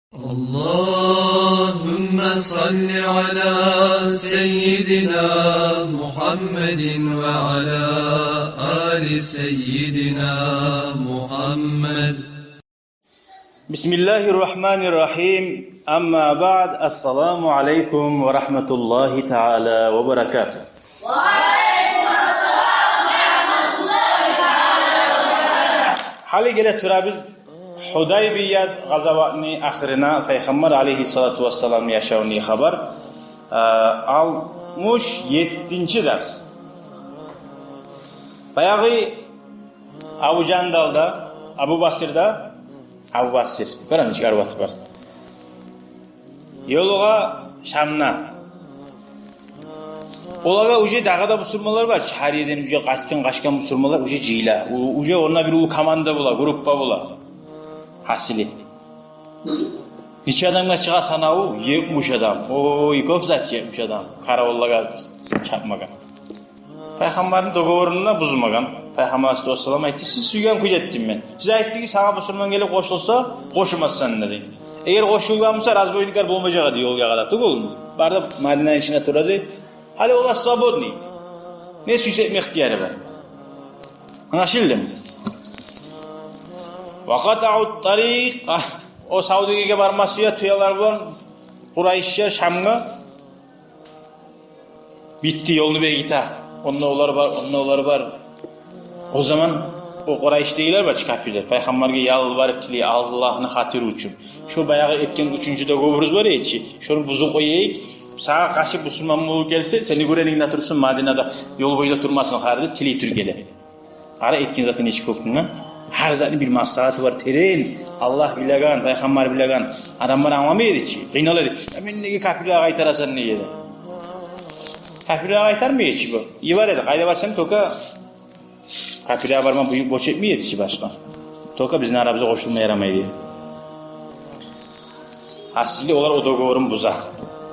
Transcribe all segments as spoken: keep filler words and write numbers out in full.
اللهم صل على سيدنا محمد وعلى آل سيدنا محمد. بسم الله الرحمن الرحيم. أما بعد، السلام عليكم ورحمة الله تعالى وبركاته. وعليكم السلام ورحمة الله تعالى وبركاته. Гьали геле турабыз Гьудайбият къазаватны ахырына, Пайхаммар алейгьиссалату вассаламны яшавуну хабар. Э, алтмыш еттинчи дарс. Баягъы Абу Жандал да, Абу Басир да, Абу Басир, гёресиз, нечик арив аты бар. Ёлугъа Шамгъа. Олагъа уже дагъы да бусурманлар бар. Гьар ерден уже къачгъан, къачгъан бусурманлар уже жыйыла. У-, уже онда бир уллу команда бола, группа бола. Гьасили. Нече адамгъа чыгъа санаву? Етмиш адам. Ой, кёп зат, етмиш адам. Къаравуллагъа чапмагъа. Пайхаммарны договорун да бузмагъан. Пайхаммар алейгьиссалату вассалам айтды: «Сиз сюйген кюйде этдим мен. Сиз айтдыгъыз, сагъа бусурман гелип къошулса, къошулмассан», — деди. «Эгер къошулгъан буса, разбойниклер болмажакъ эди ёлгъа къарап, тюгюлмю? Бары да Мадинаны ичине тура эди». Гьали олар свободный. Не сюйсе этме ихтияры бар. Англашылдымы? وقطعوا الطريق. О савдюгерге барма сюе тюелер булан къурайшча Шамгъа. Битди, ёлну бегите. Онда олар бар, онда олар бар. О заман о къурайшдагъылар бар чы, капирлер, Пайхаммаргъа ялбарып тилей Аллагьны хатири учун: «Шо баягъы этген уьчюнчю договорубуз бар эди чи, шону бузуп къояйыкъ. Сагъа къаршы бусурман болуп гелсе, сени гёрегенде турсун Мадинада, ёл бойда турмасын гьар», — деп тилей туруп геле. Къара, этген заты нечик кёп мундан. Гьар затны бир маслагьаты бар, терен. Аллагь билеген, Пайхаммар билеген. Адамлар англамай эди чи. Къыйнала эди. «Я, мени неге капирлеге къайтарасан?» — деген. Капирлеге къайтармай эди чи бу. Йибере эди, къайда барсанг, только капирлеге барма бу-, борч этмей эди чи башгъа. Только бизин арабызгъа къошулма ярамай эди. Гьасили, олар о договорун буза.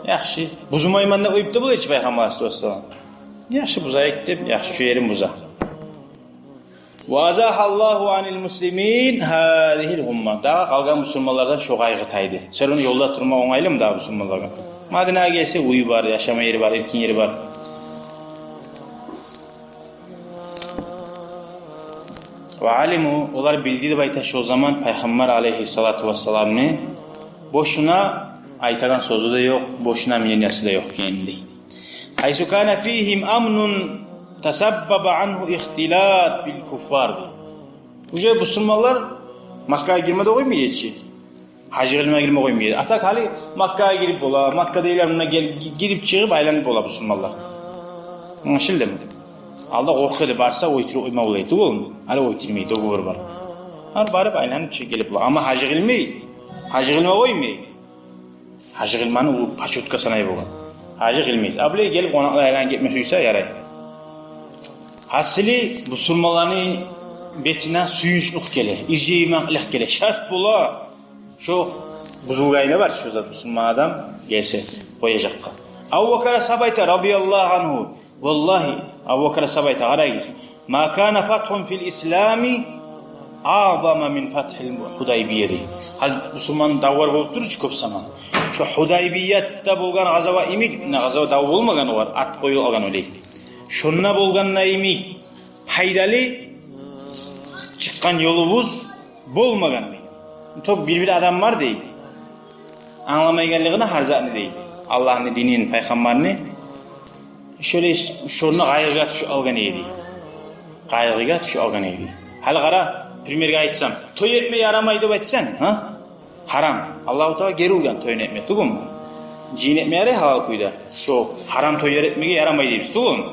Яхшы. Бузмайман деп къоюп да бола эди чи Пайхаммар алейгьиссалату вассалам. Яхшы, бузайыкъ деп, яхшы, шо ерин буза. وأزاح الله عن المسلمين هذه الغمة. Дагъы къалгъан бусурманлардан шо къайгъы тайды. Сен ону ёлда турма онгайлымы дагъы бусурманлагъа? Мадинагъа гелсе, уьй бар, яшама ери бар, эркин ери бар. وعلموا, олар билди деп айта шо заман Пайхаммар алейгьиссалату вассаламны бошуна айтагъан сёзю де ёкъ, бошуна мнениясы да ёкъ экенни. حيث كان فيهم أمن تسبب عنه اختلاط بالكفار, дей. Уже бусурманлар Маккагъа гирме де къоймай эди чи. Гьаж къылма гирме къоймай эди. А так гьали Маккагъа гирип бола, Маккадагъылар мунда гел-, гирип чыгъып айланып бола бусурманлар. Англашылдымы? Алда къоркъа эди, барса оьлтюрюп къойма бола эди, тюгюлмю? Гьали оьлтюрмей, договор бар. Гьар барып айланып чыгъып гелип бола. Амма гьаж къылмай, гьаж къылма къоймай. Гьаж къылманы уллу почётгъа санай болгъан. Гьаж къылмайсыз. А булай гелип къонакълар айланып гетме сюйсе, ярай. Гьасили, бусурманланы бетине сююнчлюк геле, иржайма къылыкъ геле. Шарт бола шо бузулгъаны бар, шо зат бусурман адам гелсе къояжакъгъа. Абубакар асгьаб айта, رضي الله عنه, валлагьи, Абубакар асгьаб айта, къарагъыз: ما كان فتح في الإسلام أعظم من فتح الحديبية, дей. Гьали бусурман давлар болуп тура чы кёп заман. Шо Гьудайбиятда болгъан къазават йимик, муна къазават, дав болмагъан огъар, ат къоюлгъан олай. Шонда болгъанда йимик пайдалы чыкъгъан ёлубуз болмагъан, дей. Тек бир-бир адам бар, дей, англамайгъанлыгъына гьар затны, дей, Аллагьны динин, Пайхаммарны. Шолай шонда къайгъыгъа тюшюп алгъан эди. Къайгъыгъа тюшюп алгъан эди. Гьали къара, примерге айтсам, той этме ярамай деп айтсанг, гьа? Гьарам. Аллагьу Таала гери ургъан тойну этме, тюгюлмю? Жыйын этме ярай гьалал кюйде. Шо гьарам тойлар этмеге ярамай дейбиз, тюгюлмю?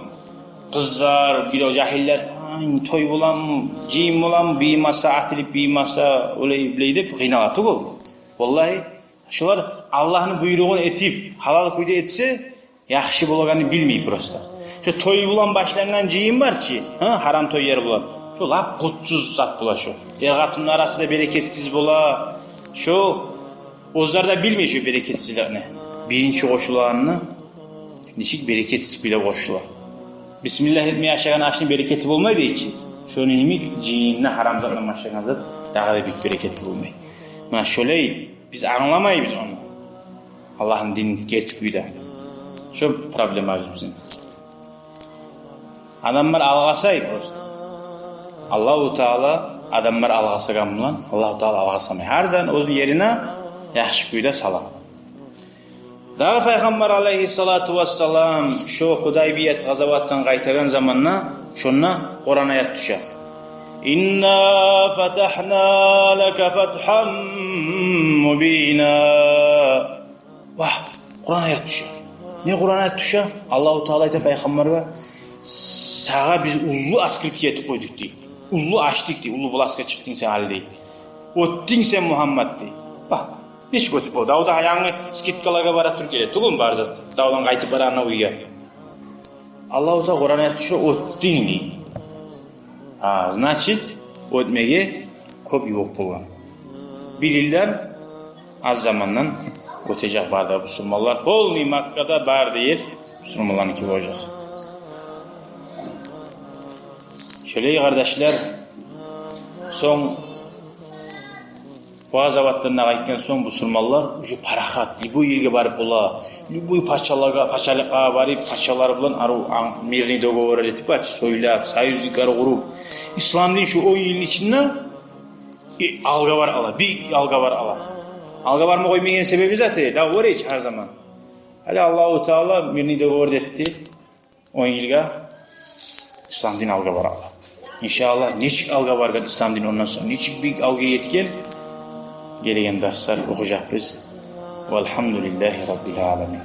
Къызлар, бир о жагьиллер: «Ай, той боламы, жыйын боламы, бийимесе, атылып бийимесе, олай-булай», — деп къыйнала, тюгюлмю? Валлагьи, шолар Аллагьны буйругъун этип, гьалал кюйде этсе, яхшы болагъанны билмей просто. Шо той булан башлангъан жыйын бар чы, гьа, гьарам тойлар булан, шо лап къутсуз зат бола шо. Эр-къатынны арасы да берекетсиз бола. Шо оьзлер де билмей шо берекетсизликни. Биринчи къошулагъанны нечик берекетсиз биле къошула. Бисмиллагь этмей ашагъан ашны берекети болмай дей чи. Шону йимик жыйында гьарам затдан башлангъан зат дагъы да бек берекетли болмай. Муна шолай Биз англамайбыз ону. Аллагьны динин герти кюйде. Шо проблемабыз бизин. Адамлар алгъасай просто. Аллагьу Таала адамлар алгъасагъан булан Аллагьу Таала алгъасамай. Гьар зат оьзюню ерине яхшы кюйде сала. Дагъы Пайхаммар алайгьиссалату вассалам шо Худайбият къазаватдан къайтагъан заманда шонда Къуран аят тюше. «Инна фатахна лака фатхан мубина». Вагь, Къуран аят тюше. Не Къуран аят тюше? Аллагьу Таала айта Пайхаммаргъа: «Сагъа биз уллу открытие этип къойдукъ», — дей. «Уллу ачдыкъ», — дей. «Уллу властгъа чыкъдынг сен гьали», — дей. «Оьтдюнг сен, Мугьаммад», — дей. Вагь, нечик оьтюп болду? Дав да янгы скидкалагъа бара туруп геле тюгюлмю, бар зат. Давдан къайтып бара ана уьйге. Аллагьу Таала Къуран аят тюше: «Оьтдюнг», — дей. А, значит, оьтмеге кёп ювукъ болгъан. Бир йылдан аз замандан оьтежек бары да бусурманлар. Полный Маккада бары да ер бусурманланыки болажакъ. Шолай, къардашлар, сонг бу къазаватдан да къайтгъан сонг бусурманлар уже парахат, любой ерге барып бола, любой пачалагъа, пачалыкъгъа барып, пачалар булан арив ан-, мирный договор этип, ач, сёйлеп, союзниклер къуруп. Ислам дин шу он йылны ичинде, э, алгъа бара ала, бек алгъа бара ала. Алгъа барма къоймайгъан себеби зат, э, договор эч гьар заман. Гьали Аллагьу Таала мирный договор этди. Он йылгъа ислам дин алгъа бара ала. Иншааллагь, нечик алгъа баргъан ислам дин, ондан сонг нечик бек алгъа етген, гелеген дарслар охужакъбыз. Валгьамдулиллагьи раббил аламин.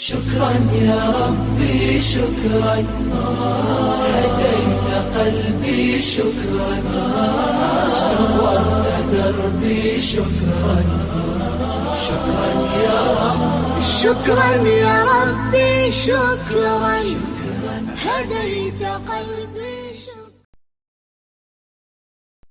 شكرا يا ربي، شكرا. هديت قلبي، شكرا. نورت دربي، شكرا. شكرا يا رب. شكرا يا ربي، شكرا. هديت قلبي، شكرا.